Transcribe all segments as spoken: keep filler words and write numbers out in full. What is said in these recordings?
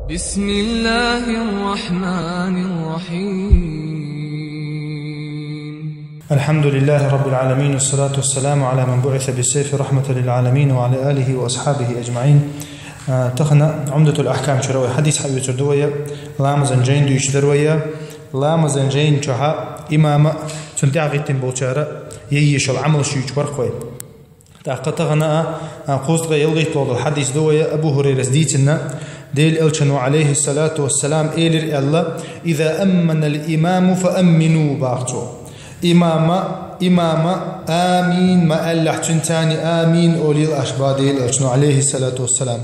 بسم الله الرحمن الرحيم. الحمد لله رب العالمين، والصلاة والسلام على من بعث بالسيف رحمة للعالمين، وعلى آله وأصحابه أجمعين. Э, тахан Умдатул Ахкам чура вай хьадис хьаоьцур ду вай, ламазан жайн дуьйцур ду вай, ламазан жайн чухьа имама, цунна тӀехьагӀиттина болчара яйеш йола Ӏамалш юьйцур бу вай. ТӀаккха тахан а, а, кхузткъеи ялхитталгӀа дола хьадис ду вай, Абу Хурайрас дийцина, Делан Элчано, عليه الصلاة والسلام, элира аьлла: «إذا أمن الإمام فأمنوا», бах цо. Имама, имама амин ма аьллехь, цуьнан царна амин олийла аш, бах Делан Элчано, عليه الصلاة والسلام.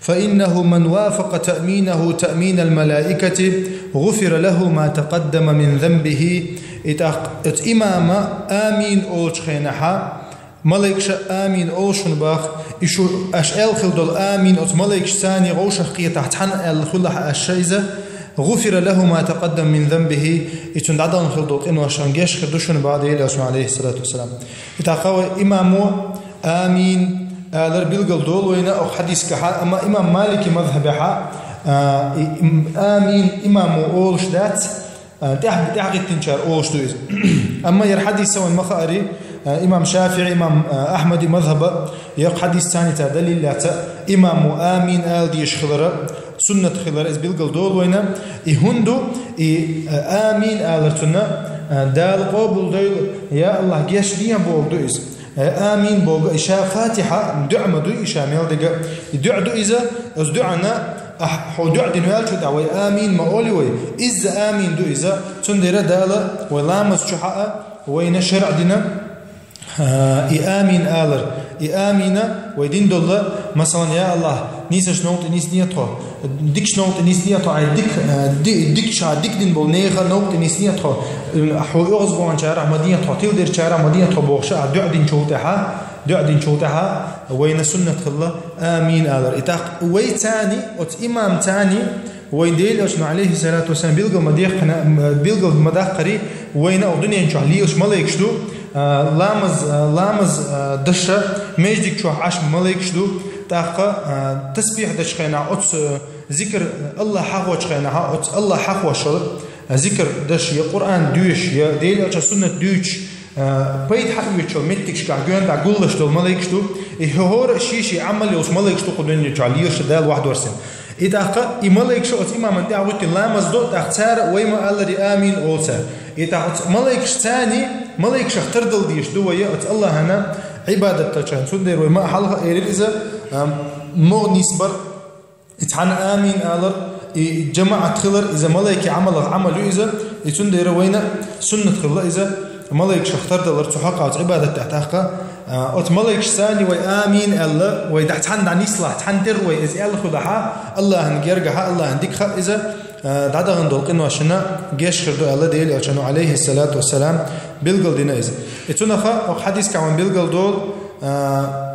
«فإنه من وافق تأمينه تأمين الملائكة غفر له ما تقدم من ذنبه». И тӀаккха оцу имама амин олучу хенахьа, малайкаша амин олуш хӀуна бах, и шу аш аьлла хила долу амин оцу малайкашца царна вовшах кхетахь цхьаьна аьлла хуьлахь аш ша иза, «غفر له ما تقدم من ذنبه», и цунна дӀадахана хила долу къинош геч хир ду шуна, бах Делан Элчано, عليه الصلاة والسلام. И тӀаккха вай имамо амин алар билгал долу вайна окху хьадискахьа, амма имам Малики мазхьабехьа, а, и, им, амин имамо олуш дац, а, тӀаьхьа, тӀаьхьагӀиттинчара олуш ду иза. Амма яра хьадиса вайн ма хаари, а, имам ШафиӀи, имам, а, Ахьмади мазхьаба, яккха хьадис царна цара далил лаьца, имамо амин ала дезаш хилара суннат хилара иза билгал долу вайна. И хӀунда ду, и, а, амин алар цунна, а, Дала къобалдойла, я АллахӀ, гечдехьа бохург ду иза. Э, амин боху, и ша Фатихьа дуьа ма ду, и ша мел дерг. И дуьа ду иза, оцу дуьана, ахь, хьо дуьа дина ваьллачул тӀаьхьа вай амин ма олий вай. Изза амин ду иза, цундела Дала вай ламаз чухьа а вайна шарӀ дина, а, и амин алар. И амина вай дина долу, масалан, я АллахӀ, нийсачу новкъа тӀе нисде тхо, дикачу новкъа тӀе нисде тхо, ай, дика, а, ди-, дикачу, ша дика дина болу нехан новкъа тӀе нисде тхо, хьо оьгӀазбаханчарах ма де тхо, тиладерчарах ма де тхо бохуш а дуьа динчул тӀаьхьа, дуьа динчул тӀаьхьа вайна суннат хилла амин алар. И тӀаккха вай царна, оцу имам царна, вайн Делан Элчано, عليه الصلاة والسلام, билгал ма дехкана, билгал ма даккхари, вайна окху дуьнен чохь лелаш малайкаш ду, а, ламаз, а, ламаз, а, даш, маьждиг чохь Ӏаш малайкаш ду, тӀаккха, а, тасбихь дечу хенахь оцу, зикр, АллахӀ хьахочу хенахь, оцу АллахӀ хьахош йолу, а, зикр даш, я Къуръан доьшуш, я Делан Элчан суннат дуьйцуш, а, пайда хьаоьцучу меттигашкахь гоьнда гуллуш долу малайкаш ду, и хӀора а шен-шен Ӏамал йолуш малайкаш ду кху дуьнен чохь лелаш Дала вахьдорсина. И тӀаккха и малайкаша оцу имаман тӀаьхьа гӀуьттина ламаз до, тӀаккха цара вай ма аллара амин олу цара. И тӀаккха оцу малайкаш царна, малайкашах тардала дезаш ду вай оцу АллахӀана Ӏибадат дечу хенахь. Цундела вай ма хьалха а элира иза, а, могӀа нисбар, и цхьаьна амин алар, и жамаӀат хилар, иза малайкийн Ӏамалах Ӏамал ю иза, и цундела вайна суннат хилла иза, малайкашах тардалар цу хьокъехь оцу Ӏибадат тӀехь тӀаккха, а, оцу малайкашца царна вай амин аьлла, вай дӀа цхьаьна дӀа нислахь, цхьаьна тера вай иза аьлла хуьлахь, АллахӀан гергахь, АллахӀан дикахь иза, а, дӀадахана долу къиношна геч хир ду аьлла Делан Элчано, عليه الصلاة والسلام, билгал дина иза. И цунах а, окху хьадискахь вайна билгал долу, а,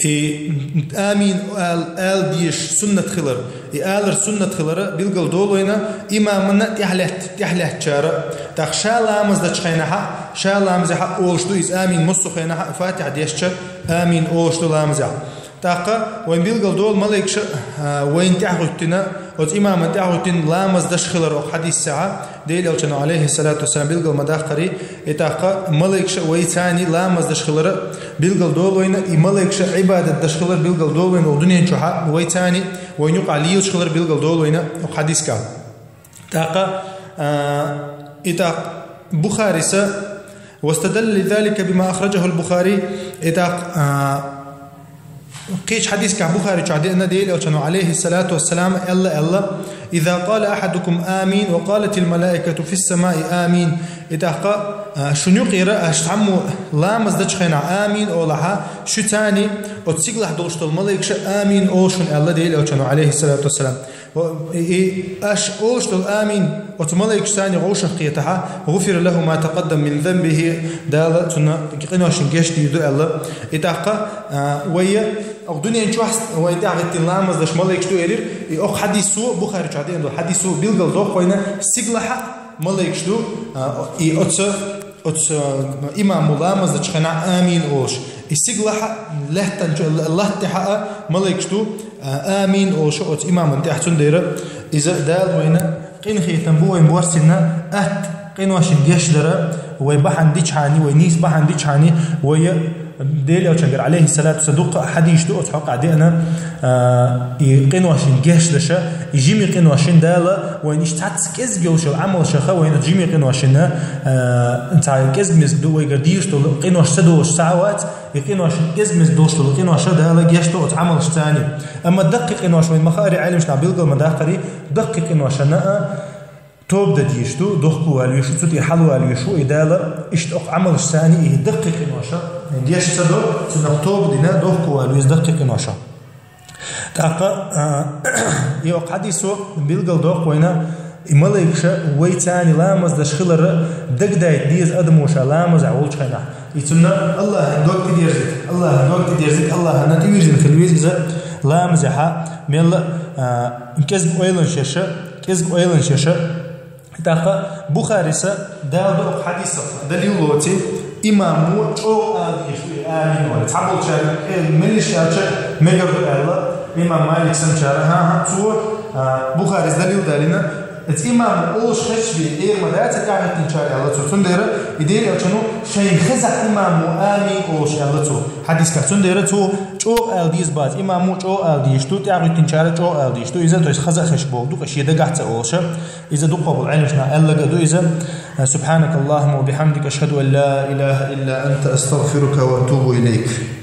И амин ал-, ала дезаш суннат хилар, и алар суннат хилара билгал долу вайна имамана тӀаьхьалаьтта-, тӀаьхьалаьттачара. ТӀаккха ша ламаз дечу хенахь а, ша ламазехь а олуш ду иза амин, массо а хенахь а Фатихьа дешча амин олуш ду ламазехь. ТӀаккха вайн билгал долу малайкаша, а, вайна тӀаьхьагӀуьттина, оцу имамана тӀаьхьагӀуьттина ламаз даш хилар окху хьадисехь а, Делан Элчано, عليه الصلاة والسلام, билгал ма даккхари, и тӀаккха малайкаша вай царна ламаз даш хилара билгал долу вайна, и малайкаша Ӏибадат даш хилара билгал долу вайна, вай дуьнен чохь а вай царна, вайна юкъахь лелаш хилара билгал долу вайна окху хьадискахь. ТӀаккха, а, и тӀаккха Бухариса, واستدل لذلك بما أخرجه البخاري, и тӀаккха, а, Кхечу хьадискахь Бухари чохь деана Делан Элчано, عليه الصلاة والسلام, аьлла, аьлла: «إذا قال أحدكم آمين وقالت الملائكة في السماء آمين». И тӀаккха, а, шуна юкъера аша цхьаммо ламаз дечу хенахь амин олахь, шу царна оцу сигалахь долуш долу малайкаша амин олу шуна аьлла Делан Элчано, عليه الصلاة والسلام. Ва, и, и, аш олуш долу амин, оцу малайкаш царна вовшах кхетахь, «غفر له ما تقدم من ذنبه», Дала цунна къиношна гечдийр ду аьлла. И тӀаккха, а, вай, окху дуьнен чохь вай тӀаьхьагӀиттина ламаз даш малайкаш ду элира, и окху хьадисо, Бухари чохь деана долу хьадисо билгал доккху вайна, сигалахь а малайкаш ду, а, и оцу Оцу, а, имамо ламаз дечу хенахь амин олуш. И сигалахьа, лаьттан чу, латтехьа а малайкаш ду, а, амин олуш оцу имаман тӀехь, цундела иза Дала вайна къинхетам бу вайн борсина атта къиношна гечдара, вай бахьана дичхьана, вай нийса бахьана дичхьана, вай Делан Элчангара, алейхиссалату вассалам, дуккха а хьадисаш ду оцу хьокъехь деана, а, и къиношна гечдаша, и жима къиношна Дала вайна иштта цхьацца кӀезиг йолуш йолу Ӏамалшаха вайна жима къиношна, а, цхьа кӀезиг-мезиг ду вайгара дийш долу къинош ца долуш ца вац, и къиношна кӀезиг-мезиг долуш долу къиноша Дала гечдо оцу Ӏамалшцани. Амма даккхий къинош вайн ма-хаъара, Ӏеламнаха билгал ма-даккхара, даккхий къиношна а тоба дан дийш ду, дохко вала везаш ву, цу тӀе хьалавала везаш ву, и Дала иштта окху Ӏамалшцани и даккхий къиноша геч ца до, цунах тоба дина дохко вала веза даккхий къиноша. ТӀаккха, а, и окху хьадисо билгал доккху вайна, и малайкаша вайцани ламаз даш хилар дагадайта деза адамаша ламазехь волчу хенахь. И цунна Аллахьан дог тӀедерзийта, Аллахьан дог тӀедерзийта, Аллахьана тӀевирзина хила веза иза ламазехьа, мелла, а, кӀезиг ойланаш еша, кӀезиг ойланаш еша. ТӀаккха Бухариса Дала ду окху хьадисах далил лоций, имамо чӀогӀа ала дийш ду и амин олий. Цхьаболчара, э, меллиш аьлча мегар ду аьлла, имам Малик санчара, хӀан-хӀа, цо, а, Бухарис далил далийна, иза имамо олуш хезча бен, эр ма дац тӀаьхьахӀиттинчара аьлла цо. Цундела и Делан Элчано шайн хезахь имамо амин олуш аьлла цо хьадискахь. Цундела цо чӀогӀа ала деза бац, имамо чӀогӀа ала дийш ду, тӀаьхьахӀиттинчара чӀогӀа ала дийш ду, иза, то есть, хаза а хезаш боху ду, шен дагахь ца олуша. Иза дукхахболу Ӏеламнаха аьлларг а ду иза. سبحانك اللهم وبحمدك، أشهد أن لا إله إلا أنت، أستغفرك وأتوب إليك.